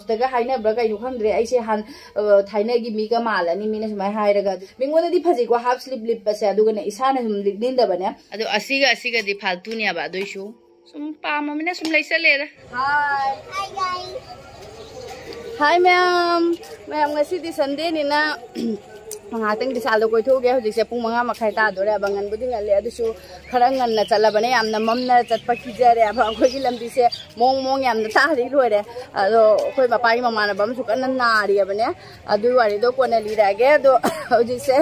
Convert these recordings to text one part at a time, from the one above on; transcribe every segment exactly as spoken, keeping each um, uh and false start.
ꯇꯒ ꯍꯥꯏꯅꯕ꯭ꯔꯥ ꯀꯩꯅꯣ ꯈꯪꯗ꯭ꯔꯦ꯫ ꯑꯩꯁꯦ ꯍꯥꯟ ꯑ, ꯊꯥꯏꯅꯒꯤ ꯃꯤꯒ ꯃꯥꯜꯂꯅꯤ, ꯃꯤꯅ ꯁꯨꯃꯥꯏꯅ ꯍꯥꯏꯔꯒ꯫ ꯃꯤꯉꯣꯟꯗꯗꯤ ꯐꯖꯩꯀꯣ ꯍꯥꯐ ꯁ꯭ꯂꯤꯞ ꯂꯤꯠꯄꯁꯦ, ꯑꯗꯨꯒꯅꯦ ꯏꯁꯥꯅ ꯁꯨꯝ ꯂꯤꯠꯅꯤꯡꯗꯕꯅꯦ꯫ ꯑꯗꯣ ꯑꯁꯤꯒ ꯑꯁꯤꯒꯗꯤ ꯐꯥꯜꯇꯨꯅꯦꯕ, ꯑꯗꯨꯏꯁꯨ ꯁꯨꯝ ꯄꯥꯝꯃꯃꯤꯅ ꯁꯨꯝ ꯂꯩꯁꯜꯂꯦꯗ꯫ ꯍꯥꯏ꯫ ꯍꯥꯏ ꯃꯌꯥꯝ꯫ ꯃꯌꯥꯝ, ꯉꯁꯤꯗꯤ ꯁꯟꯗꯦꯅꯤꯅ ꯉꯥꯏꯍꯥꯛꯇꯪ ꯕꯤꯁꯥꯜꯗ ꯀꯣꯏꯊꯣꯛꯎꯒꯦ꯫ ꯍꯧꯖꯤꯛꯁꯦ ꯄꯨꯡ ꯃꯉꯥ ꯃꯈꯥꯏ ꯇꯥꯗꯣꯔꯦꯕ, ꯉꯟꯕꯨꯗꯤ ꯉꯜꯂꯦ, ꯑꯗꯨꯁꯨ ꯈꯔ ꯉꯟꯅ ꯆꯠꯂꯕꯅꯦ꯫ ꯌꯥꯝꯅ ꯃꯝꯅ ꯆꯠꯄ ꯀꯤꯖꯔꯦꯕ, ꯑꯩꯈꯣꯏꯒꯤ ꯂꯝꯕꯤꯁꯦ ꯃꯑꯣꯡ ꯃꯑꯣꯡ ꯌꯥꯝꯅ ꯇꯥꯔꯤ ꯂꯣꯏꯔꯦ꯫ ꯑꯗꯣ ꯑꯩꯈꯣꯏ ꯃꯄꯥꯒꯤ ꯃꯃꯥꯟꯅꯕ ꯑꯃꯁꯨ ꯀꯟꯅ ꯅꯥꯔꯤꯑꯕꯅꯦ, ꯑꯗꯨꯒꯤ ꯋꯥꯔꯤꯗꯣ ꯀꯣꯟꯅ ꯂꯤꯔꯛꯑꯒꯦ꯫ ꯑꯗꯣ ꯍꯧꯖꯤꯛꯁꯦ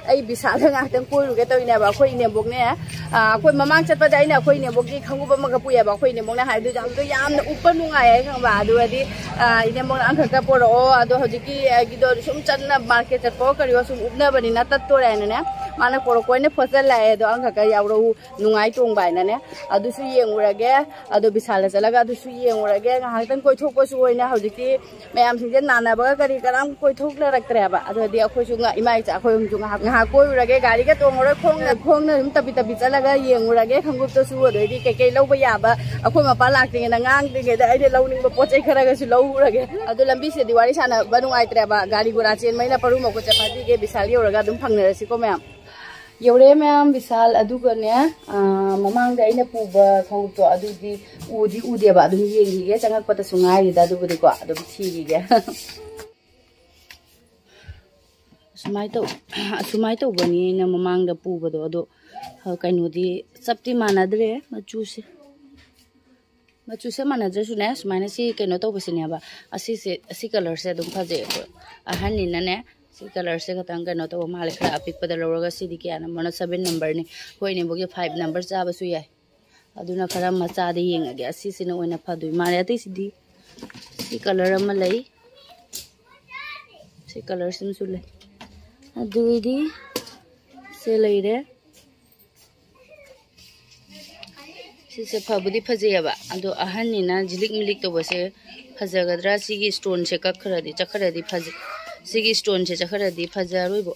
ꯑꯩ ꯕꯤꯁꯥꯜꯗ ꯉꯥꯏꯍꯥꯛꯇꯪ ꯀꯣꯏꯔꯨꯒꯦ ꯇꯧꯔꯤꯅꯦꯕ꯫ ꯑꯩꯈꯣꯏ ꯏꯅꯦꯝꯕꯣꯛꯅꯦ, ꯑ, ꯑꯩꯈꯣꯏ ꯃꯃꯥꯡ ꯆꯠꯄꯗ ꯑꯩꯅ ꯑꯩꯈꯣꯏ ꯏꯅꯦꯝꯕꯣꯛꯀꯤ ꯈꯣꯡꯎꯞ ꯑꯃꯒ ꯄꯨꯏꯌꯦꯕ꯫ ꯑꯩꯈꯣꯏ ꯏꯅꯦꯝꯕꯣꯛꯅ ꯍꯥꯏꯕꯗꯨ ꯌꯥꯝ, ꯑꯗꯨ ꯌꯥꯝꯅ ꯎꯞꯄ ꯅꯨꯡꯉꯥꯏ ꯍꯥꯏ ꯈꯪꯕ꯫ ꯑꯗꯨꯒꯗꯤ, ꯑ, ꯏꯅꯦꯝꯕꯣꯛꯅ ꯑꯃꯈꯛꯇ ꯄꯣꯔꯛꯑꯣ, ꯑꯗꯣ ꯍꯧꯖꯤꯛꯀꯤ ꯑꯩꯒꯤꯗꯣ ꯁꯨꯝ ꯆꯠꯅ ꯃꯥꯔꯀꯦꯠ ꯆꯠꯄ ꯀꯔꯤꯑꯣ ꯁꯨꯝ ꯎꯞꯅꯕꯅꯤꯅ ꯇꯠꯇꯣꯔꯦ ꯍꯥꯏꯅꯅꯦ, ꯃꯥꯅ ꯄꯣꯔꯛꯄ ꯑꯣꯏꯅ ꯐꯣꯠꯆꯜꯂꯛꯑꯦ꯫ ꯑꯗꯣ ꯑꯃꯈꯛꯀ ꯌꯥꯎꯔꯛꯎ, ꯅꯨꯡꯉꯥꯏ ꯇꯣꯡꯕ ꯍꯥꯏꯅꯅꯦ꯫ ꯑꯗꯨꯁꯨ ꯌꯦꯡꯉꯨꯔꯒꯦ, ꯑꯗꯣ ꯕꯤꯁꯥꯜꯗ ꯆꯠꯂꯒ ꯑꯗꯨꯁꯨ ꯌꯦꯡꯉꯨꯔꯒꯦ꯫ ꯉꯥꯏꯍꯥꯛꯇꯪ ꯀꯣꯏꯊꯣꯛꯄꯁꯨ ꯑꯣꯏꯅ ꯍꯧꯖꯤꯛꯇꯤ ꯃꯌꯥꯝꯁꯤꯡꯁꯦ ꯅꯥꯟꯅꯕꯒ ꯀꯔꯤ ꯀꯔꯥꯝ ꯀꯣꯏꯊꯣꯛꯅꯔꯛꯇ꯭ꯔꯦꯕ꯫ ꯑꯗꯨꯗꯤ ꯑꯩꯈꯣꯏꯁꯨ ꯉ-, ꯏꯃꯥ ꯏꯆꯥ ꯑꯩꯈꯣꯏ ꯑꯍꯨꯝꯁꯨ ꯉꯥꯏꯍꯥꯛ, ꯉꯥꯏꯍꯥꯛ ꯀꯣꯏꯔꯨꯔꯒꯦ꯫ ꯒꯥꯔꯤꯒ ꯇꯣꯡꯉꯔꯣꯏ, ꯈꯣꯡꯅ, ꯈꯣꯡꯅ ꯑꯗꯨꯝ ꯇꯞꯄꯤ ꯇꯞꯄꯤ ꯆꯠꯂꯒ ꯌꯦꯡꯉꯨꯔꯒꯦ꯫ ꯈꯣꯡꯎꯞꯇꯁꯨ, ꯑꯗꯩꯗꯤ ꯀꯩꯀꯩ ꯂꯧꯕ ꯌꯥꯕ, ꯑꯩꯈꯣꯏ ꯃꯄꯥ ꯂꯥꯛꯇ꯭ꯔꯤꯉꯩꯗ, ꯉꯥꯡꯗ꯭ꯔꯤꯉꯩꯗ ꯑꯩꯅ ꯂꯧꯅꯤꯡꯕ ꯄꯣꯠ ꯆꯩ ꯈꯔꯒꯁꯨ ꯂꯧꯔꯨꯔꯒꯦ꯫ ꯑꯗꯣ ꯂꯝꯕꯤꯁꯤꯗꯤ ꯋꯥꯔꯤ ꯁꯥꯟꯅꯕ ꯅꯨꯡꯉꯥꯏꯇ꯭ꯔꯦꯕ, ꯒꯥꯔꯤ ꯒꯨꯔꯥ ꯆꯦꯟꯕꯅꯤꯅ꯫ ꯄꯔꯨ ꯃꯈꯨꯠꯁꯦ ꯐꯥꯖꯤꯒꯦ, ꯕꯤꯁꯥꯜ ꯌꯧꯔꯒ ꯑꯗꯨꯝ ꯐꯪꯅꯔꯁꯤꯀꯣ ꯃꯌꯥꯝ꯫ ꯌꯧꯔꯛꯑꯦ ꯃꯌꯥꯝ, ꯕꯤꯁꯥꯜ꯫ ꯑꯗꯨꯒꯅꯦ, ꯑ, ꯃꯃꯥꯡꯗ ꯑꯩꯅ ꯄꯨꯕ ꯈꯣꯡꯎꯞꯇꯣ ꯑꯗꯨꯗꯤ ꯎꯗꯤ ꯎꯗꯦꯕ, ꯑꯗꯨꯝ ꯌꯦꯡꯈꯤꯒꯦ꯫ ꯆꯪꯉꯛꯄꯗꯁꯨ ꯉꯥꯏꯔꯤꯗ, ꯑꯗꯨꯕꯨꯗꯤꯀꯣ ꯑꯗꯨꯝ ꯊꯤꯈꯤꯒꯦ꯫ ꯑꯁꯨꯃꯥꯏꯅ ꯇꯧ-, ꯑꯁꯨꯃꯥꯏꯅ ꯇꯧꯕꯅꯤ ꯑꯩꯅ ꯃꯃꯥꯡꯗ ꯄꯨꯕꯗꯣ꯫ ꯑꯗꯣ, ꯑ, ꯀꯩꯅꯣꯗꯤ ꯆꯞꯇꯤ ꯃꯥꯟꯅꯗ꯭ꯔꯦ ꯃꯆꯨꯁꯦ꯫ ꯃꯆꯨꯁꯦ ꯃꯥꯟꯅꯗ꯭ꯔꯁꯨꯅꯦ, ꯁꯨꯃꯥꯏꯅ ꯁꯤ ꯀꯩꯅꯣ ꯇꯧꯕꯁꯤꯅꯦꯕ, ꯑꯁꯤꯁꯦ, ꯑꯁꯤ ꯀꯂꯔꯁꯦ ꯑꯗꯨꯝ ꯐꯖꯩ꯫ ꯑꯩꯈꯣꯏ ꯑꯍꯟꯅꯤꯅꯅꯦ, ꯁꯤ ꯀꯂꯔꯁꯦ ꯈꯇꯪ ꯀꯩꯅꯣ ꯇꯧꯕ ꯃꯥꯜꯂꯦ, ꯈꯔ ꯑꯄꯤꯛꯄꯗ ꯂꯧꯔꯒ꯫ ꯁꯤꯗꯤ ꯀꯌꯥ ꯅꯝꯕꯔꯅꯣ? ꯁꯚꯦꯟ ꯅꯝꯕꯔꯅꯤ꯫ ꯑꯩꯈꯣꯏ ꯏꯅꯦꯝꯕꯣꯛꯀꯤ ꯐꯥꯏꯚ ꯅꯝꯕꯔ ꯆꯥꯕꯁꯨ ꯌꯥꯏ, ꯑꯗꯨꯅ ꯈꯔ ꯃꯆꯥꯗ ꯌꯦꯡꯉꯒꯦ꯫ ꯑꯁꯤꯁꯤꯅ ꯑꯣꯏꯅ ꯐꯗꯣꯏ ꯃꯥꯜꯂꯦ꯫ ꯑꯇꯩꯁꯤꯗꯤ ꯁꯤ ꯀꯂꯔ ꯑꯃ ꯂꯩ, ꯁꯤ ꯀꯂꯔꯁꯤꯃꯁꯨ ꯂꯩ꯫ ꯑꯗꯨꯏꯗꯤ ꯁꯤ ꯂꯩꯔꯦ꯫ ꯁꯤꯁꯦ ꯐꯕꯨꯗꯤ ꯐꯖꯩꯑꯕ, ꯑꯗꯣ ꯑꯍꯟꯅꯤꯅ ꯖꯤꯂꯤꯛ ꯃꯤꯂꯤꯛ ꯇꯧꯕꯁꯦ ꯐꯖꯒꯗ꯭ꯔꯥ? ꯁꯤꯒꯤ ꯏꯁꯇꯣꯟꯁꯦ ꯀꯛꯈ꯭ꯔꯗꯤ, ꯆꯠꯈ꯭ꯔꯗꯤ ꯐꯖ-, ꯁꯤꯒꯤ ꯏꯁꯇꯣꯟꯁꯦ ꯆꯠꯈ꯭ꯔꯗꯤ ꯐꯖꯔꯣꯏꯕꯣ꯫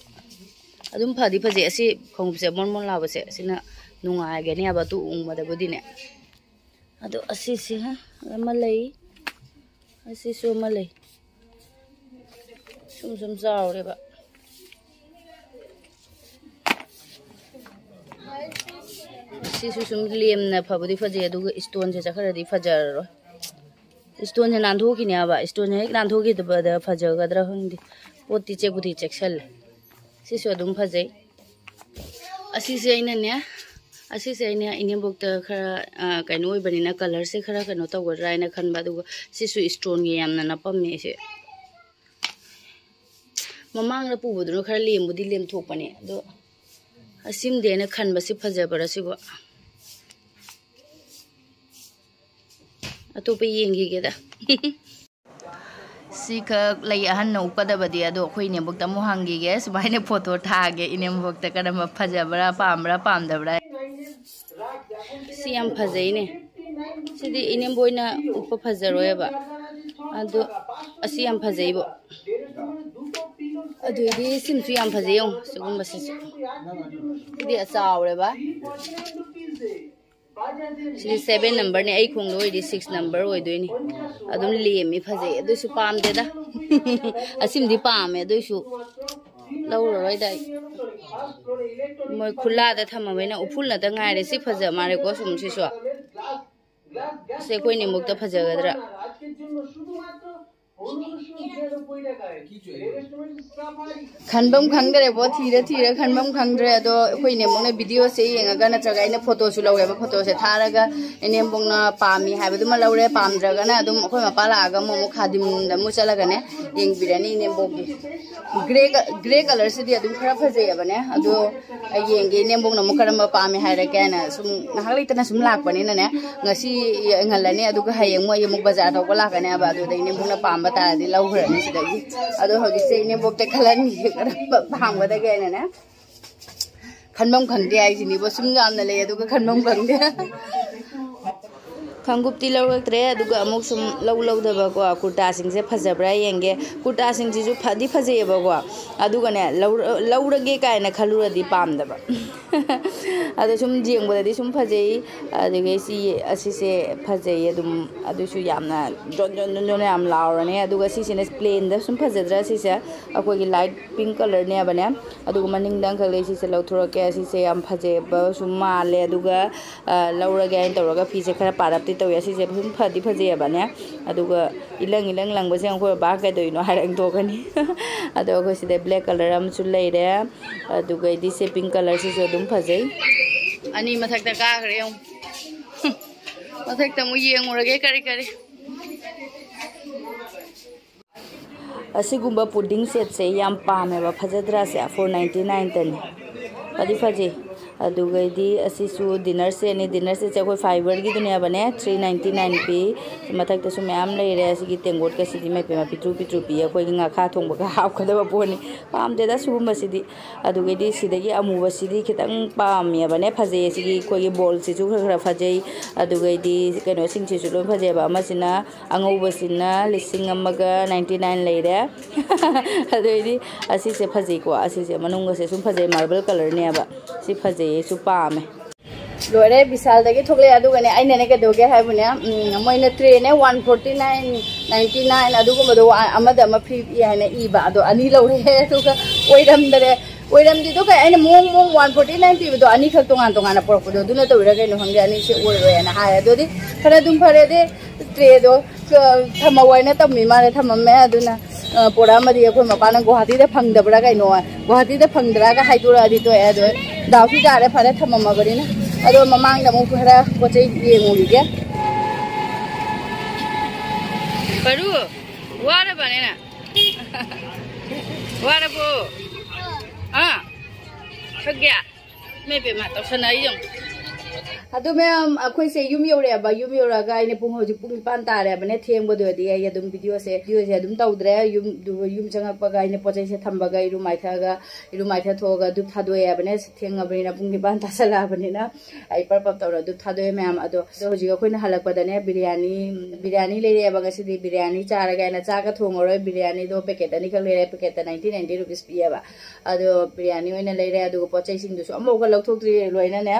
ꯑꯗꯨꯝ ꯐꯗꯤ ꯐꯖꯩ꯫ ꯑꯁꯤ ꯈꯣꯡꯎꯞꯁꯦ ꯃꯣꯟ ꯃꯣꯟ ꯂꯥꯎꯕꯁꯦ, ꯁꯤꯅ ꯅꯨꯡꯉꯥꯏꯒꯅꯤ ꯍꯥꯏꯕ ꯇꯣꯡꯕꯗꯕꯨꯗꯤꯅꯦ꯫ ꯑꯗꯣ ꯑꯁꯤꯁꯦ ꯑꯃ ꯂꯩ, ꯑꯁꯤꯁꯨ ꯑꯃ ꯂꯩ꯫ ꯁꯨꯝ ꯁꯨꯝ ꯆꯥꯎꯔꯦꯕ꯫ ꯁꯤꯁꯨ ꯁꯨꯝ ꯂꯦꯝꯅ ꯐꯕꯨꯗꯤ ꯐꯖꯩ, ꯑꯗꯨꯒ ꯏꯁꯇꯣꯟꯁꯦ ꯆꯠꯈ꯭ꯔꯗꯤ ꯐꯖꯔꯔꯣꯏ꯫ ꯏꯁꯇꯣꯟꯁꯦ ꯅꯥꯟꯊꯣꯛꯈꯤꯅꯦ ꯍꯥꯏꯕ꯫ ꯏꯁꯇꯣꯟꯁꯦ ꯍꯦꯛ ꯅꯥꯟꯊꯣꯛꯈꯤꯕꯗ ꯐꯖꯒꯗ꯭ꯔꯥ ꯈꯪꯗꯦ꯫ ꯄꯣꯠꯇꯤ ꯆꯦꯛꯄꯨꯗꯤ ꯆꯦꯛꯁꯜꯂꯦ꯫ ꯁꯤꯁꯨ ꯑꯗꯨꯝ ꯐꯖꯩ꯫ ꯑꯁꯤꯁꯦ ꯑꯩꯅꯅꯦ, ꯑꯁꯤꯁꯦ ꯑꯩꯅ ꯏꯅꯦꯝꯕꯣꯛꯇ ꯈꯔ, ꯑ, ꯀꯩꯅꯣ ꯑꯣꯏꯕꯅꯤꯅ, ꯀꯂꯔꯁꯦ ꯈꯔ ꯀꯩꯅꯣ ꯇꯧꯒꯗ꯭ꯔꯥ ꯍꯥꯏꯅ ꯈꯟꯕ, ꯑꯗꯨꯒ ꯁꯤꯁꯨ ꯏꯁꯇꯣꯟꯒꯤ ꯌꯥꯝꯅ ꯅꯞꯄꯝꯃꯦ ꯑꯩꯁꯦ꯫ ꯃꯃꯥꯡꯗ ꯄꯨꯕꯗꯨꯅ ꯈꯔ ꯂꯦꯝꯕꯨꯗꯤ ꯂꯦꯝꯊꯣꯛꯄꯅꯦ, ꯑꯗꯣ ꯑꯁꯤꯝꯗꯦꯅ ꯈꯟꯕꯁꯤ ꯐꯖꯕ꯭ꯔꯥ ꯁꯤꯕꯨ? ꯑꯇꯣꯞꯄ ꯌꯦꯡꯈꯤꯒꯦꯗ꯫ ꯁꯤꯈꯛ ꯂꯩ ꯑꯍꯟꯅ ꯎꯞꯀꯗꯕꯗꯤ, ꯑꯗꯣ ꯑꯩꯈꯣꯏ ꯏꯅꯦꯝꯕꯣꯛꯇ ꯑꯃꯨꯛ ꯍꯪꯈꯤꯒꯦ, ꯁꯨꯃꯥꯏꯅ ꯐꯣꯇꯣ ꯊꯥꯒꯦ, ꯏꯅꯦꯝꯕꯣꯛꯇ ꯀꯔꯝꯕ ꯐꯖꯕ꯭ꯔꯥ, ꯄꯥꯝꯕ꯭ꯔꯥ, ꯄꯥꯝꯗꯕ꯭ꯔꯥ? ꯁꯤ ꯌꯥꯝ ꯐꯖꯩꯅꯦ꯫ ꯁꯤꯗꯤ ꯏꯅꯦꯝꯕꯣꯏꯅ ꯎꯞꯄ ꯐꯖꯔꯣꯏꯕ꯫ ꯑꯗꯣ ꯑꯁꯤ ꯌꯥꯝ ꯐꯖꯩꯕꯣ꯫ ꯑꯗꯨꯏꯗꯤ ꯁꯤꯝꯁꯨ ꯌꯥꯝ ꯐꯖꯩ, ꯌꯦꯡꯉꯣ ꯁꯤꯒꯨꯝꯕꯁꯤꯁꯨ꯫ ꯁꯤꯗꯤ ꯆꯥꯎꯔꯦꯕ꯫ ꯁꯤꯗꯤ ꯁꯚꯦꯟ ꯅꯝꯕꯔꯅꯦ, ꯑꯩ ꯈꯣꯡꯗ ꯑꯣꯏꯔꯗꯤ ꯁꯤꯛꯁ ꯅꯝꯕꯔ ꯑꯣꯏꯗꯣꯏꯅꯤ꯫ ꯑꯗꯨꯝ ꯂꯦꯝꯃꯤ, ꯐꯖꯩ, ꯑꯗꯨꯏꯁꯨ ꯄꯥꯝꯗꯦꯗ꯫ ꯑꯁꯤꯃꯗꯤ ꯄꯥꯝꯃꯦ, ꯑꯗꯨꯏꯁꯨ ꯂꯧꯔꯔꯣꯏꯗ ꯑꯩ꯫ ꯃꯣꯏ ꯈꯨꯜꯂꯥꯗ ꯊꯝꯃꯕꯅꯤꯅ ꯎꯐꯨꯜ ꯉꯥꯛꯇ ꯉꯥꯏꯔꯦ꯫ ꯁꯤ ꯐꯖ ꯃꯥꯜꯂꯦꯀꯣ ꯁꯨꯝ ꯁꯤꯁꯨ꯫ ꯁꯤ ꯑꯩꯈꯣꯏ ꯅꯦꯝꯕꯣꯛꯇ ꯐꯖꯒꯗ꯭ꯔꯥ? ꯈꯟꯐꯝ ꯈꯪꯗ꯭ꯔꯦꯕꯣ, ꯊꯤꯔ ꯊꯤꯔ ꯈꯟꯐꯝ ꯈꯪꯗ꯭ꯔꯦ꯫ ꯑꯗꯣ ꯑꯩꯈꯣꯏ ꯏꯅꯦꯝꯕꯣꯛꯅ ꯚꯤꯗꯤꯑꯣꯁꯦ ꯌꯦꯡꯉꯒ, ꯅꯠꯇ꯭ꯔꯒ ꯑꯩꯅ ꯐꯣꯇꯣꯁꯨ ꯂꯧꯋꯦꯕ, ꯐꯣꯇꯣꯁꯦ ꯊꯥꯔꯒ ꯏꯅꯦꯝꯕꯣꯛꯅ ꯄꯥꯝꯃꯤ ꯍꯥꯏꯕꯗꯨꯃ ꯂꯧꯔꯦ, ꯄꯥꯝꯗ꯭ꯔꯒꯅ ꯑꯗꯨꯝ ꯑꯩꯈꯣꯏ ꯃꯄꯥ ꯂꯥꯛꯑꯒ ꯑꯃꯨꯛ, ꯑꯃꯨꯛ ꯈꯥꯗꯤꯝꯗ ꯑꯃꯨꯛ ꯆꯠꯂꯒꯅꯦ ꯌꯦꯡꯕꯤꯔꯅꯤ ꯏꯅꯦꯝꯕꯣꯛꯀꯤ꯫ ꯒ꯭ꯔꯦ ꯀ-, ꯒ꯭ꯔꯦ ꯀꯂꯔꯁꯤꯗꯤ ꯑꯗꯨꯝ ꯈꯔ ꯐꯖꯩꯌꯦꯕꯅꯦ, ꯑꯗꯣ ꯑꯩ ꯌꯦꯡꯒꯦ ꯏꯅꯦꯝꯕꯣꯛꯅ ꯑꯃꯨꯛ ꯀꯔꯝꯕ ꯄꯥꯝꯃꯤ ꯍꯥꯏꯔꯛꯀꯦ ꯍꯥꯏꯅ꯫ ꯁꯨꯝ ꯉꯥꯏꯍꯥꯛ ꯂꯩꯇꯅ ꯁꯨꯝ ꯂꯥꯛꯄꯅꯤꯅꯅꯦ, ꯉꯁꯤ ꯌꯦꯡꯍꯜꯂꯅꯤ, ꯑꯗꯨꯒ ꯍꯌꯦꯡ ꯃꯣꯏ ꯑꯃꯨꯛ ꯕꯖꯥꯔ ꯇꯧꯕ ꯂꯥꯛꯀꯅꯦꯕ, ꯑꯗꯨꯗ ꯏꯅꯦꯝꯕꯣꯛꯅ ꯄꯥꯝꯕ ꯇꯥꯔꯗꯤ ꯂꯧꯈ꯭ꯔꯅꯤ ꯁꯤꯗꯒꯤ꯫ ꯑꯗꯣ ꯍꯧꯖꯤꯛꯁꯦ ꯏꯅꯦꯝꯕꯣꯛꯇ ꯈꯜꯍꯟꯒꯦ ꯀꯔꯝꯕ ꯄꯥꯝꯒꯗꯒꯦ ꯍꯥꯏꯅꯅꯦ꯫ ꯈꯟꯐꯝ ꯈꯪꯗꯦ ꯍꯥꯏꯁꯤꯅꯤꯕꯣ, ꯁꯨꯝ ꯌꯥꯝꯅ ꯂꯩ ꯑꯗꯨꯒ ꯈꯟꯐꯝ ꯈꯪꯗꯦ꯫ ꯈꯣꯡꯒꯨꯞꯇꯤ ꯂꯧꯔꯛꯇ꯭ꯔꯦ꯫ ꯑꯗꯨꯒ ꯑꯃꯨꯛ ꯁꯨꯝ ꯂꯧ ꯂꯧꯗꯕꯀꯣ, ꯀꯨꯔꯇꯥꯁꯤꯡꯁꯦ ꯐꯖꯕ꯭ꯔꯥ ꯌꯦꯡꯒꯦ꯫ ꯀꯨꯔꯇꯥꯁꯤꯡꯁꯤꯁꯨ ꯐꯗꯤ ꯐꯖꯩꯌꯦꯕꯀꯣ꯫ ꯑꯗꯨꯒꯅꯦ, ꯂꯧꯔ- ꯂꯧꯔꯒꯦ ꯀꯥꯏꯅ ꯈꯜꯂꯨꯔꯗꯤ ꯄꯥꯝꯗꯕ꯫ ꯑꯗꯣ ꯁꯨꯝ ꯌꯦꯡꯕꯗꯗꯤ ꯁꯨꯝ ꯐꯖꯩ꯫ ꯑꯗꯨꯒ ꯁꯤ, ꯑꯁꯤꯁꯦ ꯐꯖꯩ ꯑꯗꯨꯝ꯫ ꯑꯗꯨꯁꯨ ꯌꯥꯝꯅ ꯖꯣꯟ ꯖꯣꯟ ꯖꯣꯟ ꯖꯣꯟ ꯌꯥꯝ ꯂꯥꯎꯔꯅꯤ꯫ ꯑꯗꯨꯒ ꯁꯤꯁꯤꯅ ꯄ꯭ꯂꯦꯟꯗ ꯁꯨꯝ ꯐꯖꯗ꯭ꯔꯥ ꯁꯤꯁꯦ? ꯑꯩꯈꯣꯏꯒꯤ ꯂꯥꯏꯠ ꯄꯤꯡ ꯀꯂꯔꯅꯦꯕꯅꯦ꯫ ꯑꯗꯨꯒ ꯃꯅꯤꯡꯗ ꯑꯃꯈꯛ ꯂꯩ, ꯁꯤꯁꯦ ꯂꯧꯊꯣꯔꯛꯀꯦ꯫ ꯁꯤꯁꯦ ꯌꯥꯝ ꯐꯖꯕꯁꯨ ꯃꯥꯜꯂꯦ꯫ ꯑꯗꯨꯒ, ꯑ, ꯂꯧꯔꯒꯦ ꯍꯥꯏꯅ ꯇꯧꯔꯒ ꯐꯤꯁꯦ ꯈꯔ ꯄꯥꯔꯞꯇꯤ ꯇꯧꯋꯦ꯫ ꯁꯤꯁꯦ ꯁꯨꯝ ꯐꯗꯤ ꯐꯖꯩꯌꯦꯕꯅꯦ꯫ ꯑꯗꯨꯒ ꯏꯂꯪ ꯏꯂꯪ ꯂꯪꯕꯁꯦ ꯑꯩꯈꯣꯏ ꯕꯕꯥ ꯀꯩꯗꯧꯔꯤꯅꯣ ꯍꯥꯏꯔ ꯏꯟꯊꯣꯛꯀꯅꯤ꯫ ꯑꯗꯣ ꯑꯩꯈꯣꯏ ꯁꯤꯗ ꯕ꯭ꯂꯦꯛ ꯀꯂꯔ ꯑꯃꯁꯨ ꯂꯩꯔꯦ꯫ ꯑꯗꯨꯒ ꯑꯩꯗꯤ ꯁꯤ ꯄꯤꯡ ꯀꯂꯔꯁꯤꯁꯨ ꯑꯗꯨꯝ ꯐꯖꯩ꯫ ꯑꯅꯤ ꯃꯊꯛꯇ ꯀꯥꯈ꯭ꯔꯦ ꯌꯦꯡꯉꯨ꯫ ꯃꯊꯛꯇ ꯑꯃꯨꯛ ꯌꯦꯡꯉꯨꯔꯒꯦ ꯀꯔꯤ ꯀꯔꯤ꯫ ꯑꯁꯤꯒꯨꯝꯕ ꯄꯨꯗꯤꯡ ꯁꯦꯠꯁꯦ ꯌꯥꯝ ꯄꯥꯝꯃꯦꯕ, ꯐꯖꯗ꯭ꯔꯥꯁꯦ? Four ninety ꯅꯥꯏꯟꯇꯅꯤ꯫ ꯐꯗꯤ ꯐꯖꯩ꯫ ꯑꯗꯨꯒꯩꯗꯤ ꯑꯁꯤꯁꯨ ꯗꯤꯅꯔ ꯁꯦꯠꯅꯤ꯫ ꯗꯤꯅꯔ ꯁꯦꯠꯁꯦ ꯑꯩꯈꯣꯏ ꯐꯥꯏꯕꯔꯒꯤꯗꯨꯅꯦꯕꯅꯦ, ꯊ꯭ꯔꯤ ꯅꯥꯏꯟꯇꯤ ꯅꯥꯏꯟ ꯄꯤ꯫ ꯃꯊꯛꯇꯁꯨ ꯃꯌꯥꯝ ꯂꯩꯔꯦ꯫ ꯑꯁꯤꯒꯤ ꯇꯦꯡꯒꯣꯠꯀꯁꯤꯗꯤ ꯃꯥꯏ ꯄꯦꯝꯃ ꯄꯤꯛꯇ꯭ꯔꯨ ꯄꯤꯛꯇ꯭ꯔꯨ ꯄꯤ꯫ ꯑꯩꯈꯣꯏꯒꯤ ꯉꯥꯈꯥ ꯊꯣꯡꯕꯒ ꯍꯥꯞꯀꯗꯕ ꯄꯣꯠꯅꯤ꯫ ꯄꯥꯝꯗꯦꯗ ꯁꯤꯒꯨꯝꯕꯁꯤꯗꯤ꯫ ꯑꯗꯨꯒꯩꯗꯤ ꯁꯤꯗꯒꯤ ꯑꯃꯨꯕꯁꯤꯗꯤ ꯈꯤꯇꯪ ꯄꯥꯝꯃꯦꯕꯅꯦ꯫ ꯐꯖꯩ꯫ ꯁꯤꯒꯤ ꯑꯩꯈꯣꯏꯒꯤ ꯕꯣꯜꯁꯤꯁꯨ ꯈꯔ ꯈꯔ ꯐꯖꯩ꯫ ꯑꯗꯨꯒꯩꯗꯤ ꯀꯩꯅꯣꯁꯤꯡꯁꯤꯁꯨ ꯂꯣꯏ ꯐꯖꯩꯑꯕ꯫ ꯑꯃꯁꯤꯅ ꯑꯉꯧꯕꯁꯤꯅ ꯂꯤꯁꯤꯡ ꯑꯃꯒ ꯅꯥꯏꯟꯇꯤ ꯅꯥꯏꯟ ꯂꯩꯔꯦ꯫ ꯑꯗꯨꯏꯗꯤ ꯑꯁꯤꯁꯦ ꯐꯖꯩꯀꯣ, ꯑꯁꯤꯁꯦ ꯃꯅꯨꯡꯒꯁꯦ ꯁꯨꯝ ꯐꯖꯩ, ꯃꯥꯔꯕꯜ ꯀꯂꯔꯅꯦꯕ꯫ ꯁꯤ ꯐꯖꯩꯌꯦ, ꯑꯩꯁꯨ ꯄꯥꯝꯃꯦ꯫ ꯂꯣꯏꯔꯦ, ꯕꯤꯁꯥꯜꯗꯒꯤ ꯊꯣꯛꯂꯛꯑꯦ꯫ ꯑꯗꯨꯒꯅꯦ, ꯑꯩꯅꯅꯦ ꯀꯩꯗꯧꯒꯦ ꯍꯥꯏꯕꯅꯦ, ꯎꯝ, ꯃꯣꯏꯅ ꯇ꯭ꯔꯦꯅꯦ one forty nine, ninety nine ꯑꯗꯨꯒꯨꯝꯕꯗꯣ, ꯑ-, ꯑꯃꯗ ꯑꯃ ꯐ꯭ꯔꯤ ꯄꯤ ꯍꯥꯏꯅ ꯏꯕ, ꯑꯗꯣ ꯑꯅꯤ ꯂꯧꯔꯦ꯫ ꯑꯗꯨꯒ ꯑꯣꯏꯔꯝꯗꯔꯦ꯫ ꯑꯣꯏꯔꯝꯗꯤꯗꯣ ꯀꯩ, ꯑꯩꯅ ꯃꯑꯣꯡ ꯃꯑꯣꯡ ꯋꯥꯟ ꯐꯣꯔꯇꯤ ꯅꯥꯏꯟ ꯄꯤꯕꯗꯣ ꯑꯅꯤꯈꯛ ꯇꯣꯉꯥꯟ ꯇꯣꯉꯥꯟꯅ ꯄꯨꯔꯛꯄꯗꯣ ꯑꯗꯨꯅ ꯇꯧꯔꯤꯔꯥ ꯀꯩꯅꯣ ꯈꯪꯗꯦ, ꯑꯅꯤꯁꯦ ꯑꯣꯏꯔꯣꯏꯅ ꯍꯥꯏꯔꯦ꯫ ꯑꯗꯨꯗꯤ ꯐꯔꯦ, ꯑꯗꯨꯝ ꯐꯔꯦ꯫ ꯑꯗꯨꯗꯤ ꯇ꯭ꯔꯦꯗꯣ, ꯑ, ꯊꯝꯃꯧ ꯍꯥꯏꯅ ꯇꯝꯃꯤ ꯃꯥꯅ ꯊꯝꯃꯝꯃꯦ꯫ ꯑꯗꯨꯅ, ꯑ, ꯄꯨꯔꯛꯑꯝꯃꯗꯤ ꯑꯩꯈꯣꯏ ꯃꯄꯥꯅ ꯒꯨꯋꯥꯍꯥꯇꯤꯗ ꯐꯪꯗꯕ꯭ꯔꯥ ꯀꯩꯅꯣ, ꯒꯨꯋꯥꯍꯥꯇꯤꯗ ꯐꯪꯗ꯭ꯔꯥꯒ ꯍꯥꯏꯗꯣꯔꯛꯑꯗꯤ ꯇꯣꯛꯑꯦ꯫ ꯑꯗꯣ ꯗꯥꯎꯁꯨ ꯌꯥꯔꯦ, ꯐꯔꯦ ꯊꯝꯃꯝꯃꯕꯅꯤꯅ꯫ ꯑꯗꯣ ꯃꯃꯥꯡꯗ ꯑꯃꯨꯛ ꯈꯔ ꯄꯣꯠ ꯆꯩ ꯌꯦꯡꯉꯨꯈꯤꯒꯦ꯫ ꯄꯔꯨ, ꯋꯥꯔꯕꯅꯦ ꯅꯪ? ꯋꯥꯔꯕꯣ? ꯑꯥ? ꯁꯛꯌꯥ? ꯏꯃꯥ ꯏꯕꯦꯝꯃ, ꯇꯧꯁꯟꯅꯔꯤ ꯌꯦꯡꯉꯨ꯫ ꯑꯗꯨ ꯃꯌꯥꯝ, ꯑꯩꯈꯣꯏꯁꯦ ꯌꯨꯝ ꯌꯧꯔꯛꯑꯦꯕ꯫ ꯌꯨꯝ ꯌꯧꯔꯛꯑꯒ ꯑꯩꯅ ꯄꯨꯡ, ꯍꯧꯖꯤꯛ ꯄꯨꯡ ꯅꯤꯄꯥꯟ ꯇꯥꯔꯦꯕꯅꯦ, ꯊꯦꯡꯕꯗꯨꯗꯤ ꯑꯩ ꯑꯗꯨꯝ ꯚꯤꯗꯤꯑꯣꯁꯦ, ꯚꯤꯗꯤꯑꯣꯁꯦ ꯑꯗꯨꯝ ꯇꯧꯗ꯭ꯔꯦ꯫ ꯌꯨꯝ, ꯌꯨꯝ ꯆꯪꯉꯛꯄꯒ ꯑꯩꯅ ꯄꯣꯠ ꯆꯩꯁꯦ ꯊꯝꯕꯒ ꯏꯔꯨ ꯃꯥꯏꯊꯑꯒ, ꯏꯔꯨ ꯃꯥꯏꯊ ꯊꯣꯛꯑꯒ ꯙꯨꯞ ꯊꯥꯗꯣꯛꯑꯦꯕꯅꯦ꯫ ꯊꯦꯡꯉꯕꯅꯤꯅ, ꯄꯨꯡ ꯅꯤꯄꯥꯟ ꯇꯥꯁꯜꯂꯛꯑꯕꯅꯤꯅ ꯑꯩ ꯄꯔꯞ ꯄꯔꯞ ꯇꯧꯔ ꯙꯨꯞ ꯊꯥꯗꯣꯛꯑꯦ ꯃꯌꯥꯝ꯫ ꯑꯗꯣ, ꯑꯗꯣ ꯍꯧꯖꯤꯛ ꯑꯩꯈꯣꯏꯅ ꯍꯜꯂꯛꯄꯗꯅꯦ, ꯕꯤꯔꯌꯥꯅꯤ, ꯕꯤꯔꯌꯥꯅꯤ ꯂꯩꯔꯛꯑꯦꯕ ꯉꯁꯤꯗꯤ꯫ ꯕꯤꯔꯌꯥꯅꯤ ꯆꯥꯔꯒꯦ ꯍꯥꯏꯅ ꯆꯥꯛꯀ ꯊꯣꯡꯉꯔꯣꯏ꯫ ꯕꯤꯔꯌꯥꯅꯤꯗꯣ ꯄꯦꯀꯦꯠ ꯑꯅꯤꯈꯛ ꯂꯩꯔꯛꯑꯦ, ꯄꯦꯀꯦꯠꯇ ꯅꯥꯏꯟꯇꯤ ꯅꯥꯏꯟꯇꯤ ꯔꯨꯄꯤꯁ ꯄꯤꯌꯦꯕ꯫ ꯑꯗꯣ ꯕꯤꯔꯌꯥꯅꯤ ꯑꯣꯏꯅ ꯂꯩꯔꯦ꯫ ꯑꯗꯨꯒ ꯄꯣꯠ ꯆꯩꯁꯤꯡꯗꯨꯁꯨ ꯑꯃꯐꯥꯎꯕ ꯂꯧꯊꯣꯛꯇ꯭ꯔꯤ ꯂꯣꯏꯅꯅꯦ꯫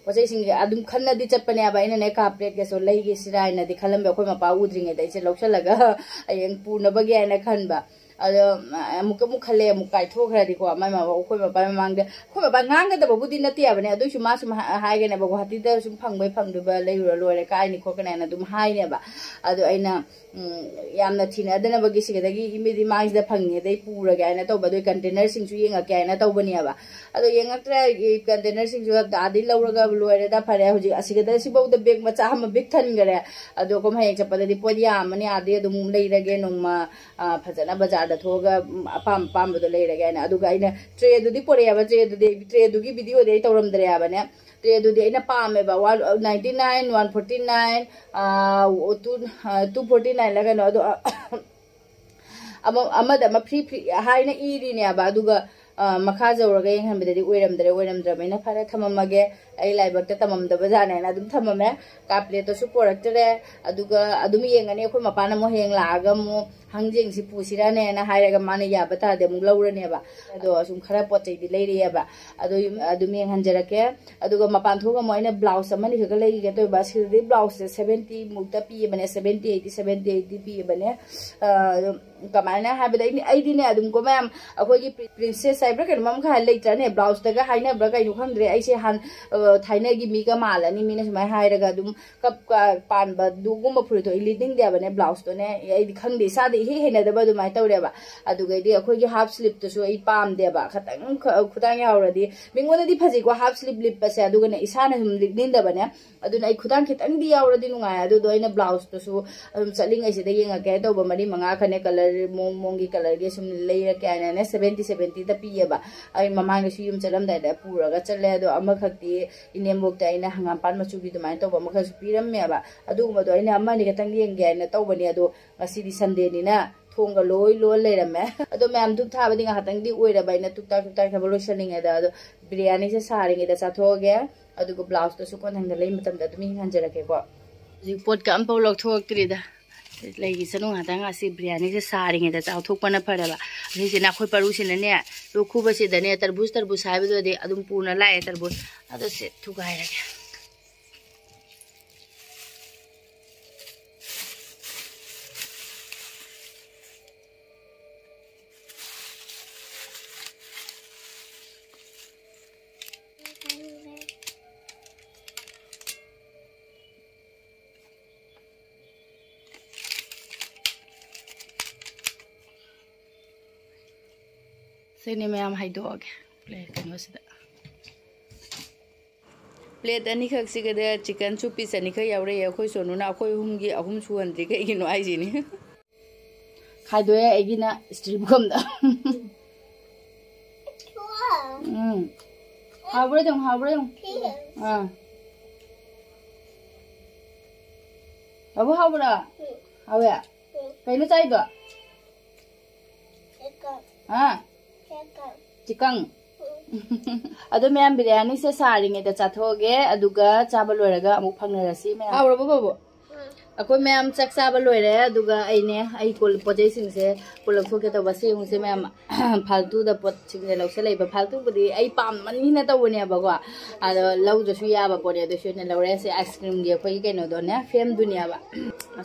ꯄꯣꯠ ꯆꯩꯁꯤꯡꯁꯦ ꯑꯗꯨꯝ ꯈꯟꯅꯗꯤ ꯆꯠꯄꯅꯦꯕ꯫ ꯑꯩꯅꯅꯦ ꯀꯞ ꯄ꯭ꯂꯦꯠꯀꯁꯨ ꯂꯩꯒꯦ ꯁꯤꯔꯥ ꯍꯥꯏꯅꯗꯤ ꯈꯜꯂꯝꯕ, ꯑꯩꯈꯣꯏ ꯃꯄꯥ ꯎꯗ꯭ꯔꯤꯉꯩꯗ ꯑꯩꯁꯦ ꯂꯧꯁꯜꯂꯒ ꯍꯌꯦꯡ ꯄꯨꯅꯕꯒꯤ ꯍꯥꯏꯅ ꯈꯟꯕ꯫ ꯑꯗꯣ ꯑꯃꯨꯛꯀ ꯑꯃꯨꯛ ꯈꯜꯂꯦ, ꯑꯃꯨꯛ ꯀꯥꯏꯊꯣꯛꯈ꯭ꯔꯗꯤꯀꯣ꯫ ꯃꯥꯏ ꯃꯃꯥ, ꯑꯩꯈꯣꯏ ꯃꯄꯥ ꯃꯃꯥꯡꯗ, ꯑꯩꯈꯣꯏ ꯃꯄꯥ ꯉꯥꯡꯒꯗꯕꯕꯨꯗꯤ ꯅꯠꯇꯦꯕꯅꯦ, ꯑꯗꯨꯏꯁꯨ ꯃꯥ ꯁꯨꯝ ꯍꯥ-, ꯍꯥꯏꯒꯅꯦꯕ, "ꯒꯨꯍꯥꯇꯤꯗ ꯁꯨꯝ ꯐꯪꯕꯩ ꯐꯪꯗꯣꯏꯕ, ꯂꯩꯔꯨꯔ ꯂꯣꯏꯔꯦ, ꯀꯥꯏꯅꯤ ꯈꯣꯠꯀꯅꯤ" ꯍꯥꯏꯅ ꯑꯗꯨꯝ ꯍꯥꯏꯅꯦꯕ꯫ ꯑꯗꯣ ꯑꯩꯅ ꯎꯝ, ꯌꯥꯝꯅ ꯊꯤꯅꯗꯅꯕꯒꯤ ꯁꯤꯗꯒꯤ ꯏꯃꯤꯗꯤ ꯃꯥꯡꯁꯤꯗ ꯐꯪꯉꯦ, ꯑꯗꯩ ꯄꯨꯔꯒꯦ ꯍꯥꯏꯅ ꯇꯧꯕ, ꯑꯗꯨ ꯀꯟꯇꯦꯅꯔꯁꯤꯡꯁꯨ ꯌꯦꯡꯉꯛꯀꯦ ꯍꯥꯏꯅ ꯇꯧꯕꯅꯦꯕ꯫ ꯑꯗꯣ ꯌꯦꯡꯉꯛꯇ꯭ꯔꯦ, ꯀꯟꯇꯦꯅꯔꯁꯤꯡꯁꯨ ꯑꯥꯗꯩ ꯂꯧꯔꯒ ꯂꯣꯏꯔꯦꯗ, ꯐꯔꯦ꯫ ꯍꯧꯖꯤꯛ ꯑꯁꯤꯒꯗ, ꯁꯤꯐꯧꯗ ꯕꯦꯒ ꯃꯆꯥ ꯑꯃ ꯕꯤꯛ ꯊꯟꯈꯔꯦ꯫ ꯑꯗꯣ ꯑꯩꯈꯣꯏ ꯍꯌꯦꯡ ꯆꯠꯄꯗꯗꯤ ꯄꯣꯠ ꯌꯥꯝꯃꯅꯤ, ꯑꯥꯗꯩ ꯑꯗꯨꯝ ꯂꯩꯔꯒꯦ ꯅꯣꯡꯃ, ꯑ, ꯐꯖꯅ ꯕꯖꯥꯔꯗ ꯊꯣꯛꯑꯒ, ꯎꯝ, ꯑꯄꯥꯝ ꯑꯄꯥꯝꯕꯗꯣ ꯂꯩꯔꯒꯦ ꯍꯥꯏꯅ꯫ ꯑꯗꯨꯒ ꯑꯩꯅ ꯇ꯭ꯔꯦꯗꯨꯗꯤ ꯄꯣꯔꯛꯑꯦꯕ, ꯇ꯭ꯔꯦꯗꯨꯗꯤ, ꯇ꯭ꯔꯦꯗꯨꯒꯤ ꯚꯤꯗꯤꯑꯣꯗꯤ ꯑꯩ ꯇꯧꯔꯝꯗ꯭ꯔꯦꯕꯅꯦ꯫ ꯇ꯭ꯔꯦꯗꯨꯗꯤ ꯑꯩꯅ ꯄꯥꯝꯃꯦꯕ, one, ninety nine, one forty nine, ꯑ, ꯇꯨ, ꯑ, ꯇꯨ ꯐꯣꯔꯇꯤ ꯅꯥꯏꯟꯂ ꯀꯩꯅꯣ, ꯑꯗꯣ, ꯑ, ꯑꯃ, ꯑꯃꯗ ꯑꯃ ꯐ꯭ꯔꯤ ꯐ꯭ꯔꯤ ꯍꯥꯏꯅ ꯏꯔꯤꯅꯦꯕ꯫ ꯑꯗꯨꯒ, ꯑ, ꯃꯈꯥ ꯌꯧꯔꯒ ꯌꯦꯡꯍꯟꯕꯗꯗꯤ ꯑꯣꯏꯔꯝꯗ꯭ꯔꯦ꯫ ꯑꯣꯏꯔꯝꯗ꯭ꯔꯕꯅꯤꯅ ꯐꯔꯦ, ꯊꯝꯃꯝꯃꯒꯦ꯫ ꯑꯩ ꯂꯥꯏꯕꯛꯇ ꯇꯝꯃꯝꯗꯕ ꯖꯥꯠꯅꯦꯅ ꯑꯗꯨꯝ ꯊꯝꯃꯝꯃꯦ꯫ ꯀꯞ ꯄ꯭ꯂꯦꯠꯇꯨꯁꯨ ꯄꯣꯔꯛꯇ꯭ꯔꯦ꯫ ꯑꯗꯨꯒ ꯑꯗꯨꯝ ꯌꯦꯡꯉꯅꯤ꯫ ꯑꯩꯈꯣꯏ ꯃꯄꯥꯅ ꯑꯃꯨꯛ ꯍꯌꯦꯡ ꯂꯥꯛꯑꯒ ꯑꯃꯨꯛ ꯍꯪꯖꯦꯡꯁꯤ ꯄꯨꯁꯤꯔꯅꯦꯅ ꯍꯥꯏꯔꯒ, ꯃꯥꯅ ꯌꯥꯕ ꯇꯥꯔꯗꯤ ꯑꯃꯨꯛ ꯂꯧꯔꯅꯦꯕ꯫ ꯑꯗꯣ ꯁꯨꯝ ꯈꯔ ꯄꯣꯠ ꯆꯩꯗꯤ ꯂꯩꯔꯛꯑꯦꯕ꯫ ꯑꯗꯣ ꯌꯨꯝ ꯑꯗꯨꯝ ꯌꯦꯡꯍꯟꯖꯔꯛꯀꯦ꯫ ꯑꯗꯨꯒ ꯃꯄꯥꯟ ꯊꯣꯛꯑꯒ ꯑꯃꯨꯛ ꯑꯩꯅ ꯕ꯭ꯂꯥꯎꯁ ꯑꯃꯅꯤ ꯈꯛꯇ ꯂꯩꯒꯦ ꯇꯧꯕ꯫ ꯁꯤꯗꯗꯤ ꯕ꯭ꯂꯥꯎꯁꯁꯦ ꯁꯚꯦꯟꯇꯤ ꯃꯨꯛꯇ ꯄꯤꯕꯅꯦ, ꯁꯚꯦꯟꯇꯤ, ꯑꯩꯠꯇꯤ, ꯁꯚꯦꯟꯇꯤ, ꯑꯩꯠꯇꯤ ꯄꯤꯕꯅꯦ꯫ ꯑ, ꯑꯗꯨꯝ ꯀꯃꯥꯏꯅ ꯍꯥꯏꯕꯗ, ꯑꯩꯗꯤ, ꯑꯩꯗꯤꯅꯦ, ꯑꯗꯨꯝꯀꯣ ꯃꯌꯥꯝ, ꯑꯩꯈꯣꯏꯒꯤ ꯄ꯭ꯔꯤ-, ꯄ꯭ꯔꯤꯟꯁꯦꯁ ꯍꯥꯏꯕ꯭ꯔꯥ ꯀꯩꯅꯣꯝ ꯑꯃꯈꯛ ꯂꯩꯇ꯭ꯔꯅꯦ, ꯕ꯭ꯂꯥꯎꯁꯇꯒ ꯍꯥꯏꯅꯕ꯭ꯔꯥ ꯀꯩꯅꯣ ꯈꯪꯗ꯭ꯔꯦ꯫ ꯑꯩꯁꯦ ꯍꯥꯟ-, ꯑ, ꯊꯥꯏꯅꯒꯤ ꯃꯤꯒ ꯃꯥꯜꯂꯅꯤ, ꯃꯤꯅ ꯁꯨꯃꯥꯏꯅ ꯍꯥꯏꯔꯒ ꯑꯗꯨꯝ ꯀꯞ-, ꯀ-, ꯄꯥꯟꯕ ꯑꯗꯨꯒꯨꯝꯕ ꯐꯨꯔꯤꯠꯇꯣ ꯑꯩ ꯂꯤꯠꯅꯤꯡꯗꯦꯕꯅꯦ, ꯕ꯭ꯂꯥꯎꯁꯇꯣꯅꯦ꯫ ꯑꯩꯗꯤ ꯈꯪꯗꯦ, ꯏꯁꯥꯗ ꯏꯍꯩ ꯍꯩꯅꯗꯕ ꯑꯗꯨꯃꯥꯏꯅ ꯇꯧꯔꯦꯕ꯫ ꯑꯗꯨꯒꯩꯗꯤ ꯑꯩꯈꯣꯏꯒꯤ ꯍꯥꯐ ꯁ꯭ꯂꯤꯞꯇꯨꯁꯨ ꯑꯩ ꯄꯥꯝꯗꯦꯕ, ꯈꯇꯪ ꯈ-, ꯈꯨꯗꯥꯡ ꯌꯥꯎꯔꯗꯤ꯫ ꯃꯤꯉꯣꯟꯗꯗꯤ ꯐꯖꯩꯀꯣ ꯍꯥꯐ ꯁ꯭ꯂꯤꯞ ꯂꯤꯠꯄꯁꯦ, ꯑꯗꯨꯒꯅꯦ ꯏꯁꯥꯅ ꯁꯨꯝ ꯂꯤꯠꯅꯤꯡꯗꯕꯅꯦ꯫ ꯑꯗꯨꯅ ꯑꯩ ꯈꯨꯗꯥꯡ ꯈꯤꯇꯪꯗꯤ ꯌꯥꯎꯔꯗꯤ ꯅꯨꯡꯉꯥꯏ꯫ ꯑꯗꯨꯗꯣ ꯑꯩꯅ ꯕ꯭ꯂꯥꯎꯁꯇꯨꯁꯨ ꯑꯗꯨꯝ ꯆꯠꯂꯤꯉꯩꯁꯤꯗ ꯌꯦꯡꯉꯛꯀꯦ ꯇꯧꯕ, ꯃꯔꯤ ꯃꯉꯥ ꯈꯛꯅꯦ, ꯀꯂꯔ ꯃꯑꯣꯡ ꯃꯑꯣꯡꯒꯤ ꯀꯂꯔꯒꯤ ꯁꯨꯝ ꯂꯩꯔꯛꯀꯦ ꯍꯥꯏꯅꯅꯦ, ꯁꯚꯦꯟꯇꯤ, ꯁꯚꯦꯟꯇꯤꯗ ꯄꯤꯌꯦꯕ꯫ ꯑꯩ ꯃꯃꯥꯡꯗꯁꯨ ꯌꯨꯝ ꯆꯠꯂꯝꯗꯥꯏꯗ ꯄꯨꯔꯒ ꯆꯠꯂꯦ꯫ ꯑꯗꯣ ꯑꯃꯈꯛꯇꯤ ꯏꯅꯦꯝꯕꯣꯛꯇ ꯑꯩꯅ ꯍꯪꯒꯥꯝꯄꯥꯟ ꯃꯆꯨꯒꯤ ꯑꯗꯨꯃꯥꯏꯅ ꯇꯧꯕ ꯑꯃꯈꯛꯁꯨ ꯄꯤꯔꯝꯃꯦꯕ꯫ ꯑꯗꯨꯒꯨꯝꯕꯗꯣ ꯑꯩꯅ ꯑꯃ ꯑꯅꯤ ꯈꯛꯇꯪ ꯌꯦꯡꯒꯦ ꯍꯥꯏꯅ ꯇꯧꯕꯅꯦ, ꯑꯗꯣ ꯉꯁꯤꯗꯤ ꯁꯟꯗꯦꯅꯤꯅ ꯊꯣꯡꯒ ꯂꯣꯏ ꯂꯣꯟ ꯂꯩꯔꯝꯃꯦ꯫ ꯑꯗꯣ ꯃꯌꯥꯝ ꯙꯨꯞ ꯊꯥꯕꯗꯤ ꯉꯥꯏꯍꯥꯛꯇꯪꯗꯤ ꯑꯣꯏꯔꯕ, ꯑꯩꯅ ꯇꯨꯛ ꯇꯥꯛ ꯇꯨꯛ ꯇꯥꯛ ꯊꯕꯛ ꯂꯣꯏꯁꯤꯜꯂꯤꯉꯩꯗ꯫ ꯑꯗꯣ ꯕꯤꯔꯌꯥꯅꯤꯁꯦ ꯁꯥꯔꯤꯉꯩꯗ ꯆꯥꯊꯣꯛꯑꯒꯦ, ꯑꯗꯨꯒ ꯕ꯭ꯂꯥꯎꯁꯇꯨꯁꯨ ꯀꯣꯟꯊꯪꯗ ꯂꯩ ꯃꯇꯝꯗ ꯑꯗꯨꯝ ꯌꯦꯡꯍꯟꯖꯔꯛꯀꯦꯀꯣ꯫ ꯍꯧꯖꯤꯛ ꯄꯣꯠꯀ ꯑꯝꯐꯥꯎ ꯂꯧꯊꯣꯛꯇ꯭ꯔꯤꯗ꯫ ꯂꯩꯈꯤꯁꯅꯨ ꯉꯥꯛꯇꯪ, ꯑꯁꯤ ꯕꯤꯔꯌꯥꯅꯤꯁꯦ ꯁꯥꯔꯤꯉꯩꯗ ꯆꯥꯊꯣꯛꯄꯅ ꯐꯔꯦꯕ꯫ ꯑꯁꯤꯁꯤꯅ ꯑꯩꯈꯣꯏ ꯄꯔꯨꯁꯤꯅꯅꯦ, ꯂꯣꯛ ꯈꯨꯕꯁꯤꯗꯅꯦ ꯇꯔꯕꯨꯖ ꯇꯔꯕꯨꯖ ꯍꯥꯏꯕꯗꯨꯗꯤ ꯑꯗꯨꯝ ꯄꯨꯅ ꯂꯥꯛꯑꯦ ꯇꯔꯕꯨꯖ꯫ ꯑꯗꯣ ꯁꯤ ꯊꯨꯒꯥꯏꯔꯒꯦ꯫ ꯁꯤꯅꯤ ꯃꯌꯥꯝ ꯍꯩꯗꯣꯛꯑꯒꯦ ꯄ꯭ꯂꯦꯠ ꯀꯩꯅꯣꯁꯤꯗ꯫ ꯄ꯭ꯂꯦꯠ ꯑꯅꯤꯈꯛꯁꯤꯒꯗ ꯆꯤꯛꯀꯟꯁꯨ ꯄꯤꯁ ꯑꯅꯤꯈꯛ ꯌꯥꯎꯔꯛꯑꯦ꯫ ꯑꯩꯈꯣꯏ ꯁꯣꯅꯨꯅ ꯑꯩꯈꯣꯏ ꯑꯍꯨꯝꯒꯤ ꯑꯍꯨꯝ ꯁꯨꯍꯟꯗ꯭ꯔꯤ, ꯀꯩꯒꯤꯅꯣ ꯍꯥꯏꯁꯤꯅꯤ꯫ ꯈꯥꯏꯗꯣꯛꯑꯦ ꯑꯩꯒꯤꯅ ꯏꯁꯇꯤꯜ ꯄꯨꯈꯝꯗ꯫ ꯎꯝ꯫ ꯍꯥꯎꯕ꯭ꯔꯥ ꯌꯦꯡꯉꯨ, ꯍꯥꯎꯕ꯭ꯔꯥ ꯌꯦꯡꯉꯨ꯫ ꯑꯥ꯫ ꯕꯥꯕꯨ ꯍꯥꯎꯕ꯭ꯔꯥ? ꯍꯥꯎꯋꯦ? ꯀꯩꯅꯣ ꯆꯥꯏꯗꯣ? ꯍꯥ? ꯆꯤꯀꯪ꯫ ꯑꯗꯣ ꯃꯌꯥꯝ ꯕꯤꯔꯌꯥꯅꯤꯁꯦ ꯁꯥꯔꯤꯉꯩꯗ ꯆꯥꯊꯣꯛꯑꯒꯦ, ꯑꯗꯨꯒ ꯆꯥꯕ ꯂꯣꯏꯔꯒ ꯑꯃꯨꯛ ꯐꯪꯅꯔꯁꯤ ꯃꯌꯥꯝ꯫ ꯍꯥꯎꯔꯕꯣ ꯕꯥꯕꯨ? ꯑꯩꯈꯣꯏ ꯃꯌꯥꯝ ꯆꯥꯛ ꯆꯥꯕ ꯂꯣꯏꯔꯦ, ꯑꯗꯨꯒ ꯑꯩꯅꯦ ꯑꯩ ꯀꯣꯜ ꯄꯣꯠ ꯆꯩꯁꯤꯡꯁꯦ ꯄꯨꯂꯞ ꯊꯣꯛꯀꯦ ꯇꯧꯕ꯫ ꯁꯤ ꯌꯦꯡꯉꯨꯁꯦ ꯃꯌꯥꯝ, ꯐꯥꯜꯇꯨꯗ ꯄꯣꯠꯁꯤꯡꯁꯦ ꯂꯧꯁꯜꯂꯛꯏꯕ꯫ ꯐꯥꯜꯇꯨꯕꯨꯗꯤ ꯑꯩ ꯄꯥꯝꯃꯟꯒꯤꯅ ꯇꯧꯕꯅꯦꯕꯀꯣ, ꯑꯗꯣ ꯂꯧꯗ꯭ꯔꯁꯨ ꯌꯥꯕ ꯄꯣꯠꯅꯦ꯫ ꯑꯗꯨꯁꯨ ꯑꯩꯅ ꯂꯧꯔꯦ꯫ ꯁꯤ ꯑꯥꯏꯁ ꯀ꯭ꯔꯤꯝꯒꯤ ꯑꯩꯈꯣꯏꯒꯤ ꯀꯩꯅꯣꯗꯣꯅꯦ, ꯐ꯭ꯔꯦꯝꯗꯨꯅꯦꯕ꯫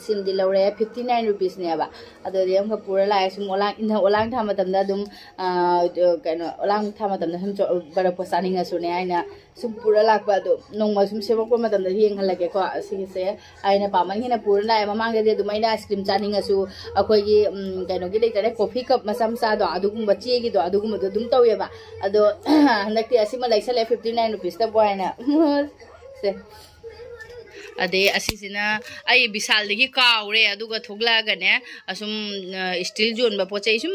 ꯁꯤꯃꯗꯤ ꯂꯧꯔꯦ, ꯐꯤꯐꯇꯤ ꯅꯥꯏꯟ ꯔꯨꯄꯤꯁꯅꯦꯕ꯫ ꯑꯗꯨꯗꯤ ꯑꯃꯨꯛꯀ ꯄꯨꯔ ꯂꯥꯛꯑꯦ꯫ ꯁꯨꯝ ꯑꯣꯂꯥꯡ, ꯏꯟꯊ-, ꯑꯣꯂꯥꯡ ꯊꯥ ꯃꯇꯝꯗ ꯑꯗꯨꯝ, ꯑꯥ, ꯀꯩꯅꯣ, ꯑꯣꯂꯥꯡ ꯊꯥ ꯃꯇꯝꯗ ꯁꯨꯝ ꯆꯣ-, ꯕꯔꯞꯀ ꯆꯥꯅꯤꯡꯉꯁꯨꯅꯦ ꯍꯥꯏꯅ ꯁꯨꯝ ꯄꯨꯔ ꯂꯥꯛꯄ꯫ ꯑꯗꯣ ꯅꯣꯡꯃ ꯁꯨꯝ ꯁꯦꯝꯃꯛꯄ ꯃꯇꯝꯗ ꯌꯦꯡꯍꯜꯂꯒꯦꯀꯣ꯫ ꯑꯁꯤꯒꯤꯁꯦ ꯑꯩꯅ ꯄꯥꯝꯃꯟꯒꯤꯅ ꯄꯨꯔ ꯂꯥꯛꯑꯦ꯫ ꯃꯃꯥꯡꯗꯗꯤ ꯑꯗꯨꯝ ꯑꯩꯅ ꯑꯥꯏꯁ ꯀ꯭ꯔꯤꯝ ꯆꯥꯅꯤꯡꯉꯁꯨ ꯑꯩꯈꯣꯏꯒꯤ, ꯎꯝ, ꯀꯩꯅꯣꯒꯤ ꯂꯩꯇꯔꯦ, ꯀꯣꯐꯤ ꯀꯞ ꯃꯆꯥ ꯃꯆꯥꯗꯣ, ꯑꯗꯨꯒꯨꯝꯕ ꯆꯦꯒꯤꯗꯣ, ꯑꯗꯨꯒꯨꯝꯕꯗꯣ ꯑꯗꯨꯝ ꯇꯧꯋꯦꯕ꯫ ꯑꯗꯣ ꯍꯟꯗꯛꯇꯤ ꯑꯁꯤꯃ ꯂꯩꯁꯜꯂꯦ, ꯐꯤꯐꯇꯤ ꯅꯥꯏꯟ ꯔꯨꯄꯤꯁꯇꯕꯨ ꯍꯥꯏꯅ꯫ ꯁꯦ꯫ ꯑꯗꯩ ꯑꯁꯤꯁꯤꯅ ꯑꯩ ꯕꯤꯁꯥꯜꯗꯒꯤ ꯀꯥꯎꯔꯦ, ꯑꯗꯨꯒ ꯊꯣꯛꯂꯛꯑꯒꯅꯦ, ꯑꯁꯨꯝ ꯁ꯭ꯇꯤꯜ ꯌꯣꯟꯕ ꯄꯣꯠ ꯆꯩ ꯁꯨꯝ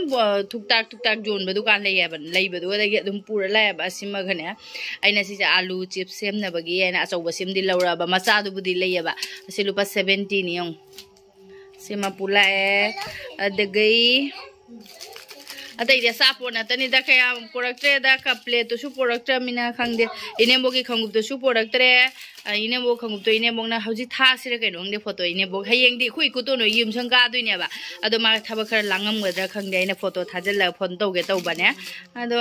ꯊꯨꯛꯇꯥꯛ ꯊꯨꯛꯇꯥꯛ ꯌꯣꯟꯕ ꯗꯨꯀꯥꯟ ꯂꯩꯌꯦꯕ, ꯂꯩꯕꯗꯨꯗꯒꯤ ꯑꯗꯨꯝ ꯄꯨꯔ ꯂꯥꯛꯑꯦꯕ꯫ ꯑꯁꯤꯃꯒꯅꯦ, ꯑꯩꯅ ꯁꯤꯁꯦ ꯑꯥꯂꯨ ꯆꯤꯞꯁ ꯁꯦꯝꯅꯕꯒꯤ ꯍꯥꯏꯅ ꯑꯆꯧꯕ ꯁꯤꯃꯗꯤ ꯂꯧꯔꯛꯑꯕ, ꯃꯆꯥꯗꯨꯕꯨꯗꯤ ꯂꯩꯌꯦꯕ꯫ ꯑꯁꯤ ꯂꯨꯄꯥ ꯁꯚꯦꯟꯇꯤꯅꯤ ꯌꯦꯡꯉꯨ꯫ ꯁꯤꯃ ꯄꯨ ꯂꯥꯛꯑꯦ꯫ ꯑꯗꯒꯤ ꯑꯇꯩꯗꯤ ꯑꯆꯥꯄꯣꯠ ꯅꯠꯇꯅꯤꯗ, ꯀꯌꯥ ꯄꯨꯔꯛꯇ꯭ꯔꯦꯗ꯫ ꯀꯞ ꯄ꯭ꯂꯦꯠꯇꯨꯁꯨ ꯄꯨꯔꯛꯇ꯭ꯔꯃꯤꯅ ꯈꯪꯗꯦ꯫ ꯏꯅꯦꯝꯕꯣꯛꯀꯤ ꯈꯣꯡꯎꯞꯇꯨꯁꯨ ꯄꯨꯔꯛꯇ꯭ꯔꯦ꯫ ꯑ, ꯏꯅꯦꯝꯕꯣꯛ ꯈꯣꯡꯎꯞꯇꯣ ꯏꯅꯦꯝꯕꯣꯛꯅ ꯍꯧꯖꯤꯛ ꯊꯥꯁꯤꯔ ꯀꯩꯅꯣ ꯈꯪꯗꯦ ꯐꯣꯇꯣ꯫ ꯏꯅꯦꯝꯕꯣꯛ ꯍꯌꯦꯡꯗꯤ ꯑꯩꯈꯣꯏ ꯏꯀꯨꯇꯣꯟ ꯍꯣꯏ ꯌꯨꯝꯁꯪ ꯀꯥꯗꯣꯏꯅꯦꯕ꯫ ꯑꯗꯣ ꯃꯥ ꯊꯕꯛ ꯈꯔ ꯂꯥꯡꯉꯝꯒꯗ꯭ꯔꯥ ꯈꯪꯗꯦ꯫ ꯑꯩꯅ ꯐꯣꯇꯣ ꯊꯥꯖꯤꯜꯂꯒ ꯐꯣꯟ ꯇꯧꯒꯦ ꯇꯧꯕꯅꯦ꯫ ꯑꯗꯣ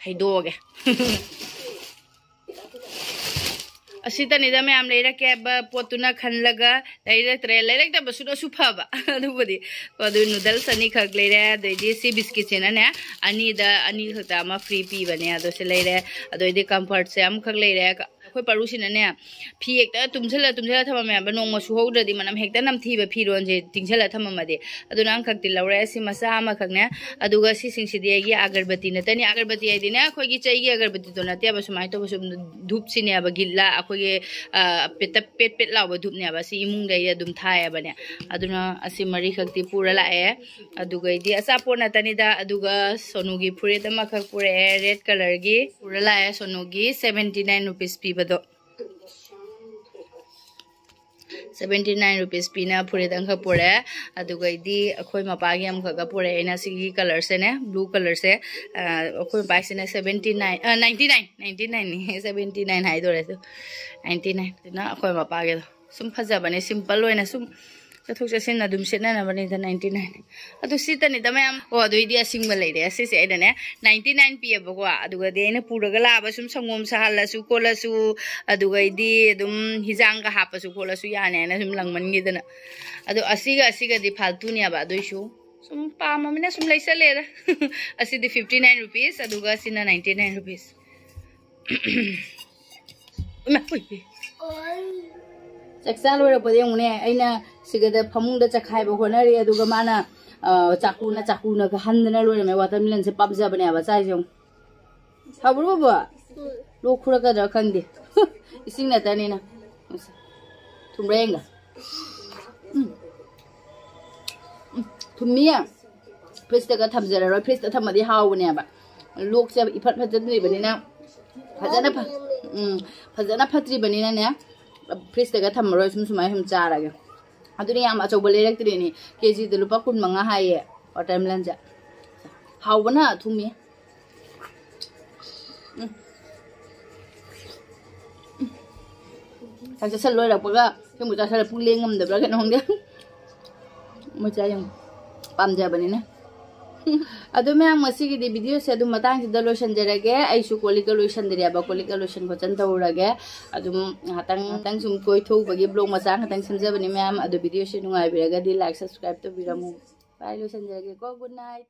ꯍꯩꯗꯣꯛꯑꯒꯦ꯫ ꯑꯁꯤꯇꯅꯤꯗ ꯃꯌꯥꯝ ꯂꯩꯔꯛꯀꯦ ꯍꯥꯏꯕ ꯄꯣꯠꯇꯨꯅ ꯈꯜꯂꯒ ꯂꯩꯔꯛꯇ꯭ꯔꯦ꯫ ꯂꯩꯔꯛꯇꯕꯁꯨꯅꯁꯨ ꯐꯕ꯫ ꯑꯗꯨꯕꯨꯗꯤ꯫ ꯑꯗꯨ ꯅꯨꯗꯜꯁ ꯑꯅꯤꯈꯛ ꯂꯩꯔꯦ꯫ ꯑꯗꯩꯗꯤ ꯁꯤ ꯕꯤꯁꯀꯤꯠꯁꯤꯅꯅꯦ, ꯑꯅꯤꯗ ꯑꯅꯤꯈꯛꯇ ꯑꯃ ꯐ꯭ꯔꯤ ꯄꯤꯕꯅꯦ꯫ ꯑꯗꯣ ꯁꯤ ꯂꯩꯔꯦ꯫ ꯑꯗꯩꯗꯤ ꯀꯝꯐꯔꯠꯁꯦ ꯑꯃꯈꯛ ꯂꯩꯔꯦ꯫ ꯑꯩꯈꯣꯏ ꯄꯥꯔꯨꯁꯤꯅꯅꯦ, ꯐꯤ ꯍꯦꯛꯇ ꯇꯨꯝꯁꯤꯜꯂ ꯇꯨꯝꯁꯤꯜꯂ ꯊꯝꯃꯝꯃꯦꯕ꯫ ꯅꯣꯡꯃ ꯁꯨꯍꯧꯗ꯭ꯔꯗꯤ ꯃꯅꯝ ꯍꯦꯛꯇ ꯅꯝꯊꯤꯕ ꯐꯤꯔꯣꯟꯁꯦ ꯇꯤꯡꯁꯤꯜꯂ ꯊꯝꯃꯝꯃꯗꯤ꯫ ꯑꯗꯨꯅ ꯑꯃꯈꯛꯇꯤ ꯂꯧꯔꯦ꯫ ꯁꯤ ꯃꯆꯥ ꯑꯃꯈꯛꯅꯦ꯫ ꯑꯗꯨꯒ ꯁꯤꯁꯤꯡꯁꯤꯗꯤ ꯑꯩꯒꯤ ꯑꯒꯔꯕꯇꯤ ꯅꯠꯇꯅꯤ꯫ ꯑꯒꯔꯕꯇꯤ ꯍꯥꯏꯗꯤꯅꯦ, ꯑꯩꯈꯣꯏꯒꯤ ꯆꯩꯒꯤ ꯑꯒꯔꯕꯇꯤꯗꯣ ꯅꯠꯇꯦꯕ, ꯁꯨꯃꯥꯏꯅ ꯇꯧꯕ ꯁꯨꯝ ꯙꯨꯞꯁꯤꯅꯦꯕ, ꯒꯤꯠꯂꯥ, ꯑꯩꯈꯣꯏꯒꯤ, ꯑ, ꯄꯦꯠꯇ-, ꯄꯦꯠ ꯄꯦꯠ ꯂꯥꯎꯕ ꯙꯨꯞꯅꯦꯕ꯫ ꯁꯤ ꯏꯃꯨꯡꯗ ꯑꯩ ꯑꯗꯨꯝ ꯊꯥꯏꯌꯦꯕꯅꯦ꯫ ꯑꯗꯨꯅ ꯑꯁꯤ ꯃꯔꯤꯈꯛꯇꯤ ꯄꯨꯔ ꯂꯥꯛꯑꯦ꯫ ꯑꯗꯨꯒꯩꯗꯤ ꯑꯆꯥꯄꯣꯠ ꯅꯠꯇꯅꯤꯗ꯫ ꯑꯗꯨꯒ ꯁꯣꯅꯨꯒꯤ ꯐꯨꯔꯤꯠ ꯑꯃꯈꯛ ꯄꯨꯔꯛꯑꯦ, ꯔꯦꯗ ꯀꯂꯔꯒꯤ ꯄꯨꯔ ꯂꯥꯛꯑꯦ꯫ ꯁꯣꯅꯨꯒꯤ ꯁꯚꯦꯟꯇꯤ ꯅꯥꯏꯟ ꯔꯨꯄꯤꯁ ꯄꯤꯕꯗꯣ꯫ ꯁꯚꯦꯟꯇꯤ ꯅꯥꯏꯟ ꯔꯨꯄꯤꯁ ꯄꯤꯅ ꯐꯨꯔꯤꯠ ꯑꯃꯈꯛ ꯄꯨꯔꯛꯑꯦ꯫ ꯑꯗꯨꯒꯩꯗꯤ ꯑꯩꯈꯣꯏ ꯃꯄꯥꯒꯤ ꯑꯃꯈꯛꯀ ꯄꯨꯔꯛꯑꯦ꯫ ꯑꯩꯅ ꯁꯤꯒꯤ ꯀꯂꯔꯁꯦꯅꯦ, ꯕ꯭ꯂꯨ ꯀꯂꯔꯁꯦ, ꯑ, ꯑꯩꯈꯣꯏ ꯃꯄꯥꯁꯤꯅ ꯁꯚꯦꯟꯇꯤ ꯅꯥꯏꯟ, ꯑ, ꯅꯥꯏꯟꯇꯤ ꯅꯥꯏꯟ, ꯅꯥꯏꯟꯇꯤ ꯅꯥꯏꯟꯅꯤ, ꯁꯚꯦꯟꯇꯤ ꯅꯥꯏꯟ ꯍꯥꯏꯗꯣꯔꯦ ꯑꯗꯨ, ꯅꯥꯏꯟꯇꯤ ꯅꯥꯏꯟ꯫ ꯑꯗꯨꯅ ꯑꯩꯈꯣꯏ ꯃꯄꯥꯒꯤꯗꯣ ꯁꯨꯝ ꯐꯖꯕꯅꯦ, ꯁꯤꯝꯄꯜ ꯑꯣꯏꯅ ꯁꯨꯝ ꯆꯠꯊꯣꯛ ꯆꯠꯁꯤꯟ ꯑꯗꯨꯝ ꯁꯦꯠꯅꯅꯕꯅꯤꯗ, ꯅꯥꯏꯟꯇꯤ ꯅꯥꯏꯟ꯫ ꯑꯗꯨ ꯁꯤꯇꯅꯤꯗ ꯃꯌꯥꯝ꯫ ꯑꯣ, ꯑꯗꯨꯏꯗꯤ ꯑꯁꯤꯡꯕ ꯂꯩꯔꯦ꯫ ꯑꯁꯤꯁꯦ ꯑꯩꯅꯅꯦ ꯅꯥꯏꯟꯇꯤ ꯅꯥꯏꯟ ꯄꯤꯌꯦꯕꯀꯣ꯫ ꯑꯗꯨꯒꯗꯤ ꯑꯩꯅ ꯄꯨꯔꯒ ꯂꯥꯛꯑꯕ ꯁꯨꯝ ꯁꯪꯒꯣꯝ ꯁꯥꯍꯜꯂꯁꯨ ꯈꯣꯠꯂꯁꯨ, ꯑꯗꯨꯒꯩꯗꯤ ꯑꯗꯨꯝ ꯍꯤꯖꯥꯡꯒ ꯍꯥꯞꯄꯁꯨ ꯈꯣꯠꯂꯁꯨ ꯌꯥꯅꯤ ꯍꯥꯏꯅ ꯁꯨꯝ ꯂꯪꯃꯟꯈꯤꯗꯅ꯫ ꯑꯗꯣ ꯑꯁꯤꯒ ꯑꯁꯤꯒꯗꯤ ꯐꯥꯜꯇꯨꯅꯦꯕ, ꯑꯗꯨꯏꯁꯨ ꯁꯨꯝ ꯄꯥꯝꯃꯃꯤꯅ ꯁꯨꯝ ꯂꯩꯁꯜꯂꯦꯗ꯫ ꯑꯁꯤꯗꯤ ꯐꯤꯐꯇꯤ ꯅꯥꯏꯟ ꯔꯨꯄꯤꯁ, ꯑꯗꯨꯒ ꯁꯤꯅ ꯅꯥꯏꯟꯇꯤ ꯅꯥꯏꯟ ꯔꯨꯄꯤꯁ꯫ ꯏꯃꯥ, ꯎꯏ, ꯎꯏ꯫ ꯆꯥꯛ ꯆꯥ ꯂꯣꯏꯔꯛꯄꯗ ꯌꯦꯡꯉꯨꯅꯦ, ꯑꯩꯅ ꯁꯤꯒꯗ ꯐꯃꯨꯡꯗ ꯆꯈꯥꯏꯕ ꯍꯣꯠꯅꯔꯤ, ꯑꯗꯨꯒ ꯃꯥꯅ, ꯑ, ꯆꯥꯀꯨꯅ, ꯆꯥꯀꯨꯅꯒ ꯍꯟꯗꯅ ꯂꯣꯏꯔꯝꯃꯦ꯫ ꯋꯥꯇꯔꯃꯦꯂꯟꯁꯦ ꯄꯥꯝꯖꯕꯅꯦꯕ ꯆꯥꯏꯁꯦ ꯌꯦꯡꯉꯨ꯫ ꯍꯥꯎꯕ꯭ꯔꯣ, ꯕꯣꯕꯣ? ꯂꯣꯛ ꯈꯨꯔꯛꯀꯗ꯭ꯔꯥ ꯈꯪꯗꯦ꯫ ꯏꯁꯤꯡ ꯅꯠꯇꯅꯤꯅ꯫ ꯊꯨꯝꯕ꯭ꯔꯥ ꯌꯦꯡꯒ꯫ ꯎꯝ꯫ ꯎꯝ꯫ ꯊꯨꯝꯃꯤꯌꯦ꯫ ꯐ꯭ꯔꯤꯖꯇꯒ ꯊꯝꯖꯔꯔꯣꯏ꯫ ꯐ꯭ꯔꯤꯖꯇ ꯊꯝꯃꯗꯤ ꯍꯥꯎꯕꯅꯦꯕ꯫ ꯂꯣꯛꯁꯦ ꯏꯐꯠ ꯐꯠꯇ꯭ꯔꯤꯕꯅꯤꯅ ꯐꯖꯅ ꯐ-, ꯎꯝ, ꯐꯖꯅ ꯐꯠꯇ꯭ꯔꯤꯕꯅꯤꯅꯅꯦ, ꯐ꯭ꯔꯤꯖꯇꯒ ꯊꯝꯃꯔꯣꯏ, ꯁꯨꯝ ꯁꯨꯃꯥꯏꯅ ꯁꯨꯝ ꯆꯥꯔꯒꯦ꯫ ꯑꯗꯨꯅ ꯌꯥꯝ ꯑꯆꯧꯕ ꯂꯩꯔꯛꯇ꯭ꯔꯤꯅꯦ꯫ ꯀꯦ ꯖꯤꯗ ꯂꯨꯄꯥ ꯀꯨꯟ ꯃꯉꯥ ꯍꯥꯏꯌꯦ ꯋꯥꯇꯔꯃꯦꯂꯟꯁꯦ꯫ ꯍꯥꯎꯕꯅ ꯊꯨꯝꯃꯤ꯫ ꯎꯝ꯫ ꯆꯥꯛ ꯆꯥꯁꯜ ꯂꯣꯏꯔꯛꯄꯒ ꯁꯤꯃꯨꯛ ꯆꯥꯁꯜꯂ ꯄꯨꯛ ꯂꯦꯡ ꯉꯝꯗꯕ꯭ꯔꯥ ꯀꯩꯅꯣ ꯈꯪꯗꯦ꯫ ꯃꯣꯏ ꯆꯥ ꯌꯦꯡꯉꯨ꯫ ꯄꯥꯝꯖꯕꯅꯤꯅ꯫ ꯑꯗꯣ ꯃꯌꯥꯝ, ꯉꯁꯤꯒꯤꯗꯤ ꯚꯤꯗꯤꯑꯣꯁꯦ ꯑꯗꯨꯝ ꯃꯇꯥꯡꯁꯤꯗ ꯂꯣꯏꯁꯤꯟꯖꯔꯒꯦ꯫ ꯑꯩꯁꯨ ꯀꯣꯜ ꯂꯤꯛꯀ ꯂꯣꯏꯁꯤꯟꯗ꯭ꯔꯤꯑꯕ, ꯀꯣꯜ ꯂꯤꯛꯀ ꯂꯣꯏꯁꯤꯟ ꯈꯣꯠꯆꯟ ꯇꯧꯔꯨꯔꯒꯦ꯫ ꯑꯗꯨꯝ ꯉꯥꯛꯇꯪ, ꯉꯥꯛꯇꯪ ꯁꯨꯝ ꯀꯣꯏꯊꯣꯛꯎꯕꯒꯤ ꯕ꯭ꯂꯣꯛ ꯃꯆꯥ ꯉꯥꯛꯇꯪ ꯁꯦꯝꯖꯕꯅꯤ ꯃꯌꯥꯝ꯫ ꯑꯗꯣ ꯚꯤꯗꯤꯑꯣꯁꯦ ꯅꯨꯡꯉꯥꯏꯕꯤꯔꯒꯗꯤ ꯂꯥꯏꯛ, ꯁꯕꯁꯀ꯭ꯔꯥꯏꯕ ꯇꯧꯕꯤꯔꯝꯃꯨ꯫ ꯕꯥꯏ, ꯂꯣꯏꯁꯤꯟꯖꯔꯒꯦꯀꯣ꯫ Good night.